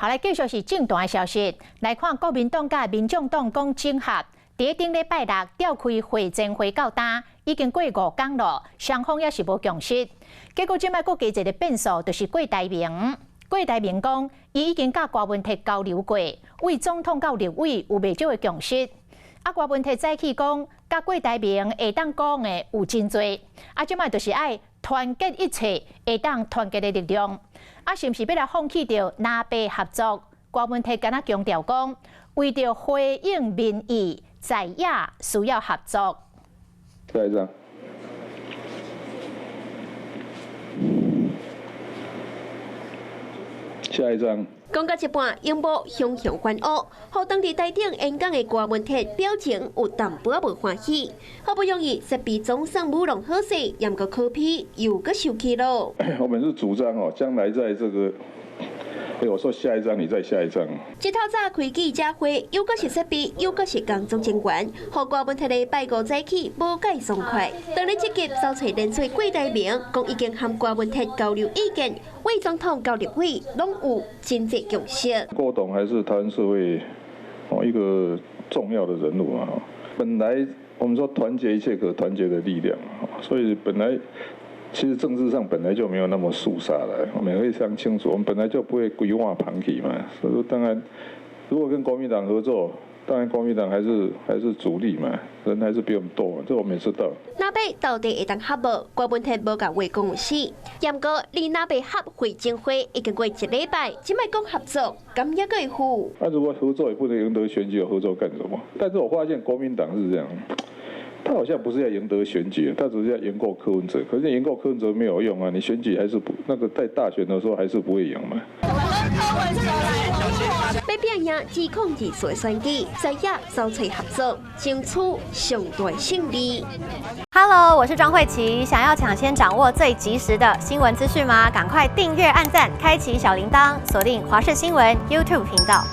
好，來繼續是政壇的消息，來看國民黨佮民眾黨講整合，佇頂禮拜六召開會前會到今，已經過五工咯，雙方猶是無共識。結果這擺閣加一个變數，就是郭台銘。郭台銘講，伊已經佮郭文鐵交流過，為總統到立委有袂少的共識。啊，郭文鐵早起講，佮郭台銘會當講的有真濟，啊，這擺就是愛團結一切會當團結的力量。啊，是毋是欲來放棄著藍白合作？郭文鐵敢若強調講，為著回應民意，在野需要合作。下一張。下一張。講到一半，螢幕熊熊翻烏，予當佇台頂演講的郭文鐵表情有淡薄仔無歡喜，好不容易設備總算舞弄好勢，毋過柯 P 又閣生氣囉。我們是主張哦，將來在這個，欸，我說下一張，你再下一張。這透早開記者會，又閣是設備，又閣是工作人員，予郭文鐵禮拜五早起無介爽快。當咧積極搜揣連水郭台銘，講已經和郭文鐵交流意見，為總統到立委攏有真濟共識。郭董還是台灣社會哦一個重要的人物啊。本來我們說團結一切可團結的力量，所以本來其實政治上本來就沒有那麼肅殺的，我們非常清楚，我們本來就不會規碗捧起嘛。所以說當然，如果跟國民黨合作，當然國民黨還是主力嘛，人還是比我們多，這我們也知道。藍白到底會當合無？郭文鐵無共話講死。毋過離藍白合會前會已經過一禮拜，這擺講合作，敢猶閣會赴？那如果合作也不能贏得選舉，合作幹什麼？但是我發現國民黨是這樣。他好像不是要贏得選舉，他只是要贏過柯文哲。可是贏過柯文哲沒有用啊，你選舉還是不那個在大選的時候還是不會贏嘛。欲拼贏2024的選舉，在野搜揣合作，爭取上大勝利。 Hello，我是莊慧琪，想要搶先掌握最及時的新聞資訊嗎？趕快訂閱、按讚、開啟小鈴鐺，鎖定華視新聞 YouTube 頻道。